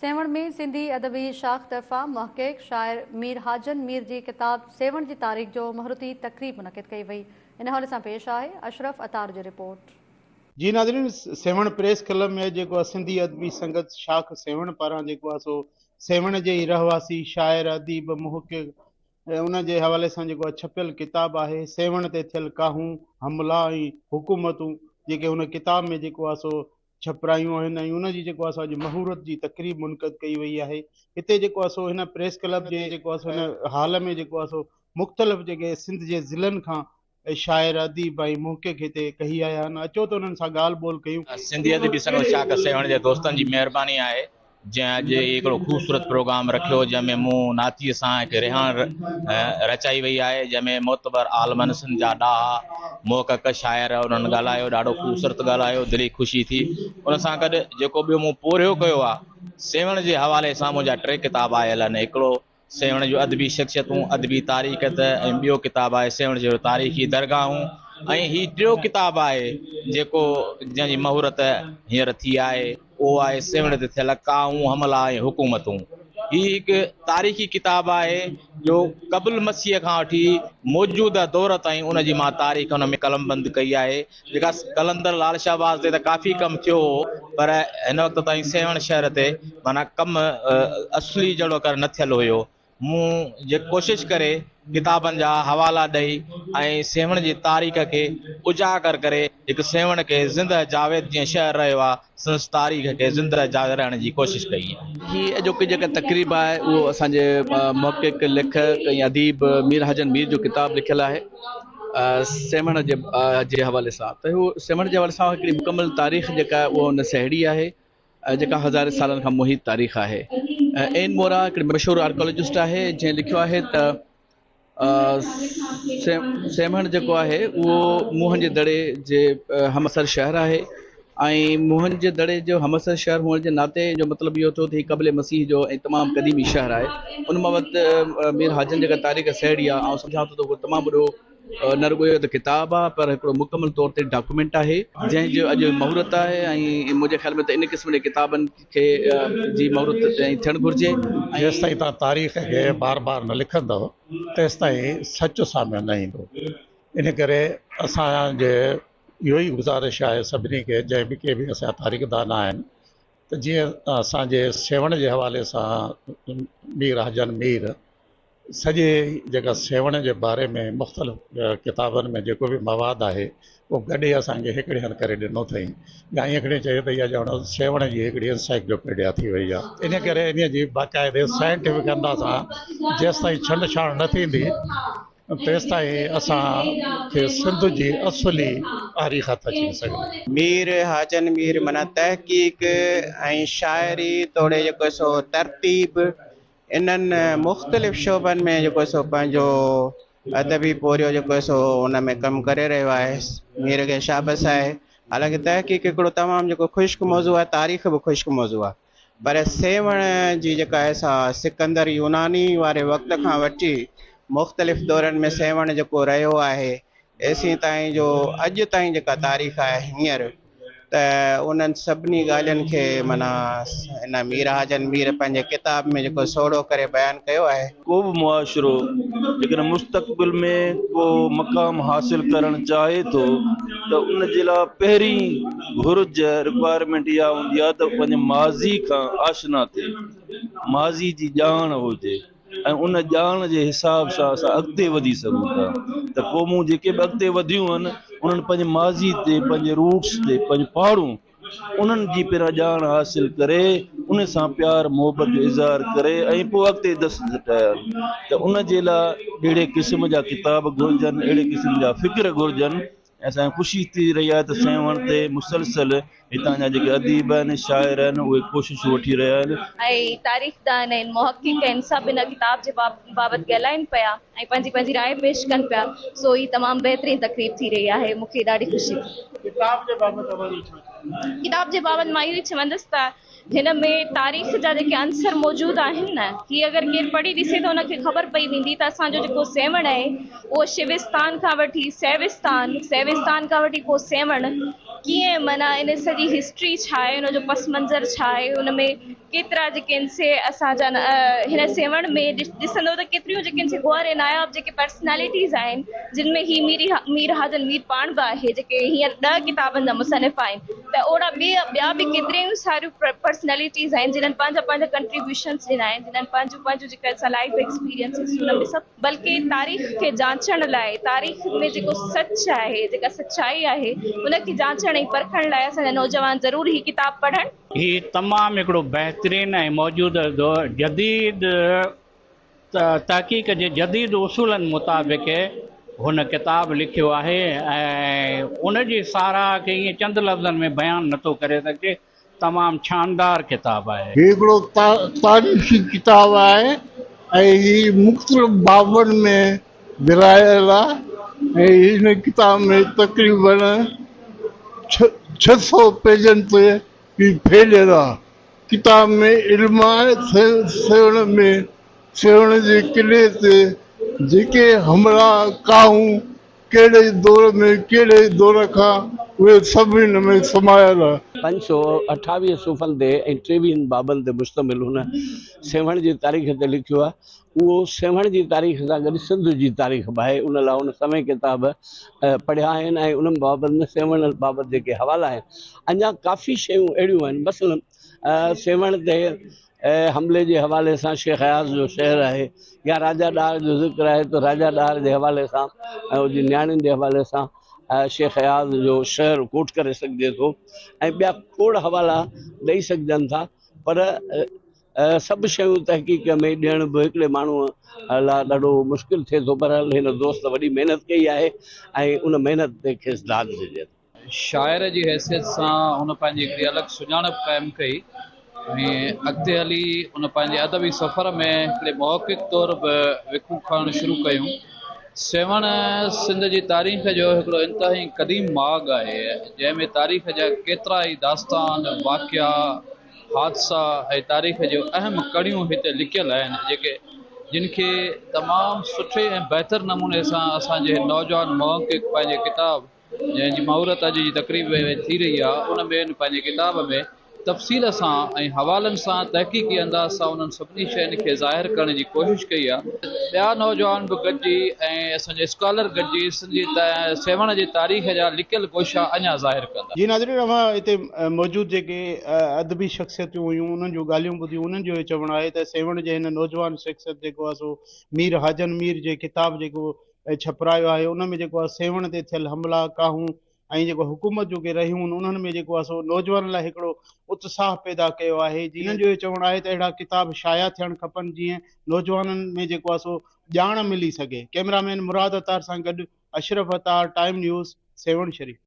سيوهڻ ۾ سنڌي ادبي شاخ طرفان محقق شاعر مير حاجن مير جي ڪتاب سيوهڻ جي تاريخ جو مهورتي تقريب منعقد ڪئي وئي. ان حوالي سان پيش آهي اشرف عطار جي رپورٽ. جي ناظرين سيوهڻ پريس ڪلب ۾ جيڪو آهي سنڌي ادبي سنگت شاخ سيوهڻ پاران جيڪو آهي سو سيوهڻ جي ئي رهواسي شاعر اديب محقق ان جي حوالي سان جيڪو آهي ڇپيل ڪتاب آهي سيوهڻ تي ٿيل ڪاهون حملا ۽ حڪومتون جيڪي هن ڪتاب ۾ جيڪو آهي سو ڇپرايون آهن ۽ ان جي جيڪو آهي سو اڄ مهورت جي تقريب منعقد ڪئي وئي آهي هتي جيڪو آهي سو هن پريس ڪلب جي جيڪو آهي سو هن هال ۾ جيڪو آهي سو مختلف جيڪي سنڌ جي ضلعن کان شاعر اديب ۽ محقق هتي ڪهي آيا آهن اچو ته انهن سان ڳالهه ٻولهه ڪيون. سنڌي ادبي سنگت شاخ سيوهڻ جي دوستن جي مهرباني آهي جنهن اڄ هي هڪڙو خوبصورت پروگرام رکيو جنهن ۾ مون نعتيه سان هڪ رهاڻ رچائي وئي آهي جنهن ۾ معتبر عالمن سنڌ جا ڏاها محقق شاعر انهن ڳالهايو ڏاڍو خوبصورت ڳالهايو دلي خوشي ٿي ان سان گڏ جيڪو ٻيو مون پورهيو ڪيو آهي سيوهڻ جي حوالي سان منهنجا ٽي ڪتاب آيل آهن هڪڙو سيوهڻ جون ادبي شخصيتون، ادبي تاريخ ۽ ٻيو ڪتاب آهي سيوهڻ جون تاريخي درگاهون ۽ هي ٽيو ڪتاب آهي جيڪو جنهن جي مهورت هينئر ٿي آهي اهو آهي سيوهڻ تي ٿيل ڪاهون، حملا ۽ حڪومتون. هي هڪ تاريخي ڪتاب آهي جو قبل مسيح کان وٺي موجوده دور تائين ان جي مان تاريخ ان ۾ قلمبند ڪئي آهي. جيڪا قلندر لال شهباز تي ته ڪافي ڪم ٿيو هو پر هن وقت تائين سيوهڻ شهر تي معنيٰ ڪم اصلي جهڙوڪر نه ٿيل هيو. مون جي ڪوشش ڪري ڪتابن جا حوالا ڏئي ۽ سيوهڻ جي تاريخ کي اجاگر ڪري هڪ سيوهڻ کي زنده جاويد جيئن شهر رهيو آ سندس تاريخ کي زنده جاويد رهڻ جي ڪوشش ڪئي آهي. هي اڄوڪي جيڪا تقريب آهي اهو اسان جي محقق، ليکڪ ۽ اديب مير حاجن مير جو ڪتاب لکيل آهي سيوهڻ جي جي حوالي سان ته هو سيوهڻ جي حوالي سان هڪڙي مڪمل تاريخ جيڪا آهي اها هن سهيڙي آهي جيڪا هزارين سالن کان محيط تاريخ آهي. اين مورا هڪڙي مشهور آرڪيالاجسٽ آهي جنهن لکيو آهي ته سيوهڻ جيڪو آهي اهو موهن جي دڙي جي همعصر شهر آهي ۽ موهن جي دڙي جو همعصر شهر هئڻ جي ناتي ان جو مطلب اهو ٿيو ته هي قبل مسيح جو ۽ تمام قديمي شهر آهي ان بابت مير حاجن جيڪا تاريخ سهيڙي آهي آئون سمجهان ٿو ته اهو تمام وڏو نه رڳو اهو ته ڪتاب آهي پر هڪڙو مڪمل طور تي ڊاڪومينٽ آهي جنهن جو اڄ مهورت آهي ۽ منهنجي خيال ۾ ته ان قسم جي ڪتابن کي جي مهورت تائين ٿيڻ گهرجي ۽. جيستائين توهان تاريخ کي بار بار نه لکندؤ تيستائين سچ سامهون نه ايندو. ان ڪري اسان جي اهو ئي گذارش آهي سڀني کي جنهن به ڪي به اسان جا تاريخدان آهن ته جيئن اسان جي سيوهڻ جي حوالي سان مير حاجن مير سڄي جيڪا سيوهڻ جي باري ۾ مختلف ڪتابن ۾ جيڪو به مواد آهي اهو گڏي اسان کي هڪڙي هنڌ ڪري ڏنو اٿئي يا ائين کڻي چئجي ته اها ڄڻ سيوهڻ جي هڪڙي انسائيڪلوپيڊيا ٿي وئي آهي ان ڪري ان جي باقاعدي سائنٽيفڪ انداز سان جيستائين ڇنڊ ڇاڻ نه ٿيندي تيستائين اسان کي سنڌ جي اصلي تاريخ هٿ اچي نه سگهندي. مير حاجن مير معنيٰ تحقيق ۽ شاعري توڙي جيڪو سو ترتيب انهن مختلف شعبن ۾ جيڪو سو پنهنجو ادبي پورهيو جيڪو سو ان ۾ ڪم ڪري رهيو آهي مير کي شابس آهي حالانڪه تحقيق هڪڙو تمام جيڪو خشڪ موضوع آهي تاريخ به خشڪ موضوع آهي پر سيوهڻ جي جيڪا آهي سا سڪندر يوناني واري وقت کان وٺي مختلف دورن ۾ سيوهڻ جيڪو رهيو آهي ايسين تائين جو اڄ تائين جيڪا تاريخ آهي هينئر ته انهن سڀني ڳالهين کي معنيٰ هن مير حاجن مير پنهنجي ڪتاب ۾ جيڪو سوڙهو ڪري بيان ڪيو آهي. ڪو به معاشرو جيڪڏهن مستقبل ۾ ڪو مقام حاصل ڪرڻ چاهي ٿو ته ان جي لاء پهرين گهرج، Requirement، اها هوندي آهي ته پنهنجي ماضي کان آشنا ٿئي، ماضي جي ڄاڻ هجي. ۽ ان ڄاڻ جي حساب سان اسان اڳتي وڌي سگهون ٿا ته قومون جيڪي به اڳتي وڌيون آهن انهن پنهنجي ماضي تي پنهنجي روٽس تي پنهنجون پاڙون انهن جي پهريان ڄاڻ حاصل ڪري ان سان پيار محبت جو اظهار ڪري ۽ پوء اڳتي دست سٽايا آهن ته ان جي لاء اهڙي قسم جا ڪتاب گهرجن اهڙي قسم جا فڪر گهرجن ۽ اسان کي خوشي ٿي رهي آهي ته سيوهڻ تي مسلسل هتان جا جيڪي اديب آهن شاعر آهن اهي ڪوششون وٺي رهيا آهن. ۽ تاريخدان آهن محقق آهن سڀ ان ڪتاب جي بابت ڳالهائين پيا ۽ پنهنجي پنهنجي راء پيش ڪن پيا سو هي تمام بهترين تقريب ٿي رهي آهي مون کي ڏاڍي خوشي ٿي. ڪتاب جي بابت اوهان جو ڇا چوڻ آهي؟ ڪتاب جي بابت مان اهو ئي چوندس ته هن ۾ تاريخ جا جيڪي عنصر موجود آهن نه، هي اگر ڪير پڙهي ڏسي ته ان کي خبر پئي ويندي ته اسان جو جيڪو سيوهڻ آهي اهو شوستان کان وٺي سيوستان، سيوستان کان وٺي پوء سيوهڻ ڪيئن معنيٰ ان سڄي هسٽري ڇا آهي، ان جو پس منظر ڇا آهي، ان ۾ ڪيترا جيڪي آهن سي اسان جا هن سيوهڻ ۾ ڏسندو ته ڪيتريون جيڪي آهن سي گوهر ۽ ناياب جيڪي پرسنالٽيز آهن جن ۾ هي ميري مير حاجن مير پاڻ به آهي جيڪي هينئر ڏهه ڪتابن جا مصنف آهن ته اهڙا ٻي ٻيا به ڪيتريون ساريون پرسنالٽيز آهن جنھن پنهنجا پنهنجا ڪنٽريبيوشنس ڏنا آهن جنھن پنهنجون پنهنجون جيڪا لائف ايڪسپيرينسز ان ۾ سڀ بلڪه تاريخ کي جانچڻ لاء، تاريخ ۾ جيڪو سچ آهي، جيڪا سچائي آهي، ان کي جانچڻ ۽ پرکڻ لاء اسان جا نوجوان ضرور هي ڪتاب پڙهن. هي تمام هڪڙو بهترين ۽ موجوده دور جديد تحقيق جي جديد اصولن مطابق هن ڪتاب لکيو آهي ۽ ان جي ساراهه کي ائين چند لفظن ۾ بيان نٿو ڪري سگهجي. تمام شاندار ڪتاب آهي. هي هڪڙو تاريخي ڪتاب آهي ۽ هي مختلف بابن ۾ ورهايل آهي ۽ هن ڪتاب ۾ تقريبن 600 پيجن تي هي ڦهليل آهي. ڪتاب ۾ علم آهي سيوهڻ ۾ سيوهڻ جي قلعي تي جيڪي حملا ڪاهون ڪهڙي دور ۾ ڪهڙي دور کان اهي سڀ هن ۾ سمايل. 528 صفحن تي ۽ ٽيويهن بابن تي مشتمل هن سيوهڻ جي تاريخ تي لکيو آهي. اهو سيوهڻ جي تاريخ سان گڏ سنڌ جي تاريخ به آهي. ان لاء هن سوين ڪتاب پڙهيا آهن ۽ انهن بابت ۾ سيوهڻ بابت جيڪي حوالا آهن اڃا ڪافي شيون اهڙيون آهن مثلاً سيوهڻ تي حملي جي حوالي سان شيخ اياز جو شعر آهي يا راجا ڏاهر جو ذڪر آهي ته راجا ڏاهر جي حوالي سان ۽ ان جي نياڻين جي حوالي سان شيخ اياز جو شعر ڪوٽ ڪري سگهجي ٿو ۽ ٻيا کوڙ حوالا ڏئي سگهجن ٿا پر سڀ شيون تحقيق ۾ ڏيڻ به هڪڙي ماڻهوء لاء ڏاڍو مشڪل ٿئي ٿو بهرحال هن دوست وڏي محنت ڪئي آهي ۽ ان محنت تي کيس داد ڏجي ٿو. شاعر جي حيثيت سان هن پنهنجي هڪڙي الڳ سڃاڻپ قائم ڪئي ۽ اڳتي هلي هن پنهنجي ادبي سفر ۾ هڪڙي محقق طور به وکون کڻڻ شروع ڪيون. سيوهڻ سنڌ جي تاريخ جو هڪڙو انتهائي قديم ماڳ آهي، جنهن ۾ تاريخ جا ڪيترائي داستان، واقعا، حادثا ۽ تاريخ جون اهم ڪڙيون هتي لڪيل آهن، جيڪي جن کي تمام سٺي ۽ بهتر نموني سان اسان جي نوجوان محقق پنهنجي ڪتاب جنهن جي مهورت اڄ جي تقريب ۾ ٿي رهي آهي ان ۾ هن پنهنجي ڪتاب ۾ تفصيل سان ۽ حوالن سان تحقيقي انداز سان انهن سڀني شين کي ظاهر ڪرڻ جي ڪوشش ڪئي آهي. ٻيا نوجوان به گڏجي ۽ اسان جا اسڪالر گڏجي سنڌ جي سيوهڻ جي تاريخ جا لڪيل گوشا اڃا ظاهر ڪندا. جي ناظرين اوهان هتي موجود جيڪي ادبي شخصيتون هيون انهن جون ڳالهيون ٻڌيون انهن جو اهو چوڻ آهي ته سيوهڻ جي هن نوجوان شخصيت جيڪو آهي سو مير حاجن مير جي ڪتاب جيڪو ڇپرايو آهي ان ۾ جيڪو آهي سيوهڻ تي ٿيل حملا ڪاهون ۽ جيڪو حڪومت جون ڪي رهيون آهن انهن ۾ جيڪو آهي سو نوجوانن لاء هڪڙو اتساهه پيدا ڪيو آهي جي انهن جو اهو چوڻ آهي ته اهڙا ڪتاب شايع ٿيڻ کپن جيئن نوجوانن ۾ جيڪو آهي سو ڄاڻ ملي سگهي ڪئميرا مين مراد عطار سان گڏ اشرف عطار ٽائيم نيوز سيوهڻ شريف.